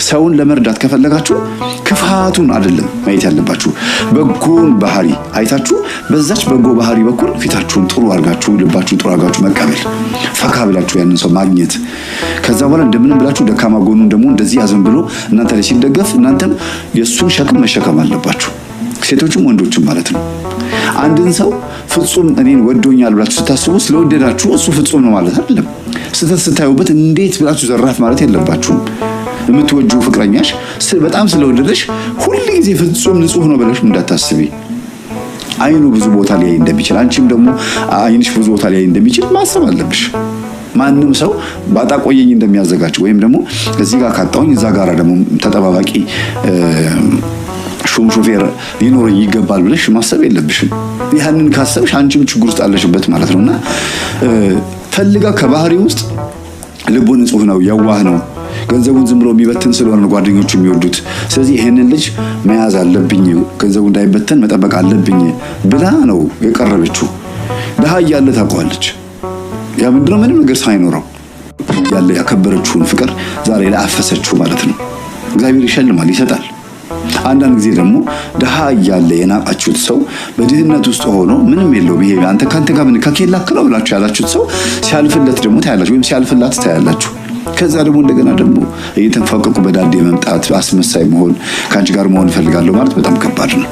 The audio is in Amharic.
ሰውን ለመርዳት ከፈለጋችሁ ክፋቱን አይደለም ማየት ያለባችሁ፣ በጎን ባህሪ አይታችሁ በዛች በጎ ባህሪ በኩል ፊታችሁን ጥሩ አድርጋችሁ ልባችሁን ጥሩ አድርጋችሁ መቀበል፣ ፈካ ብላችሁ ያንን ሰው ማግኘት። ከዛ በኋላ እንደምንም ብላችሁ ደካማ ጎኑን ደግሞ እንደዚህ ያዘን ብሎ እናንተ ላይ ሲደገፍ እናንተም የእሱን ሸክም መሸከም አለባችሁ፣ ሴቶችም ወንዶችም ማለት ነው። አንድን ሰው ፍጹም እኔን ወዶኛል ብላችሁ ስታስቡ ስለወደዳችሁ እሱ ፍጹም ነው ማለት አይደለም። ስህተት ስታዩበት እንዴት ብላችሁ ዘራፍ ማለት የለባችሁም። የምትወጂው ፍቅረኛሽ በጣም ስለወደደሽ ሁል ጊዜ ፍጹም ንጹህ ነው ብለሽ እንዳታስቢ። አይኑ ብዙ ቦታ ሊያይ እንደሚችል አንቺም ደግሞ አይንሽ ብዙ ቦታ ሊያይ እንደሚችል ማሰብ አለብሽ። ማንም ሰው ባጣ ቆየኝ እንደሚያዘጋጅ ወይም ደግሞ እዚህ ጋር ካጣሁኝ እዛ ጋር ደግሞ ተጠባባቂ ሹም ሾፌር ሊኖረኝ ይገባል ብለሽ ማሰብ የለብሽም። ያንን ካሰብሽ አንቺም ችግር ውስጥ አለሽበት ማለት ነው። እና ፈልጋ ከባህሪ ውስጥ ልቡ ንጹህ ነው፣ የዋህ ነው፣ ገንዘቡን ዝም ብሎ የሚበትን ስለሆነ ነው ጓደኞቹ የሚወዱት። ስለዚህ ይህንን ልጅ መያዝ አለብኝ፣ ገንዘቡ እንዳይበተን መጠበቅ አለብኝ ብላ ነው የቀረበችው። ድሃ እያለ ታውቀዋለች። ያ ምንድነው ምንም ነገር ሳይኖረው ያለ ያከበረችውን ፍቅር ዛሬ ላይ አፈሰችው ማለት ነው። እግዚአብሔር ይሸልማል፣ ይሰጣል። አንዳንድ ጊዜ ደግሞ ድሃ እያለ የናቃችሁት ሰው በድህነት ውስጥ ሆኖ ምንም የለውም ይሄ አንተ ካንተ ጋር ምን ከኬላ ክለው ብላችሁ ያላችሁት ሰው ሲያልፍለት ደግሞ ታያላችሁ፣ ወይም ሲያልፍላት ታያላችሁ። ከዛ ደግሞ እንደገና ደግሞ እየተንፋቀቁ በዳዴ መምጣት፣ አስመሳይ መሆን፣ ከአንቺ ጋር መሆን እፈልጋለሁ ማለት በጣም ከባድ ነው።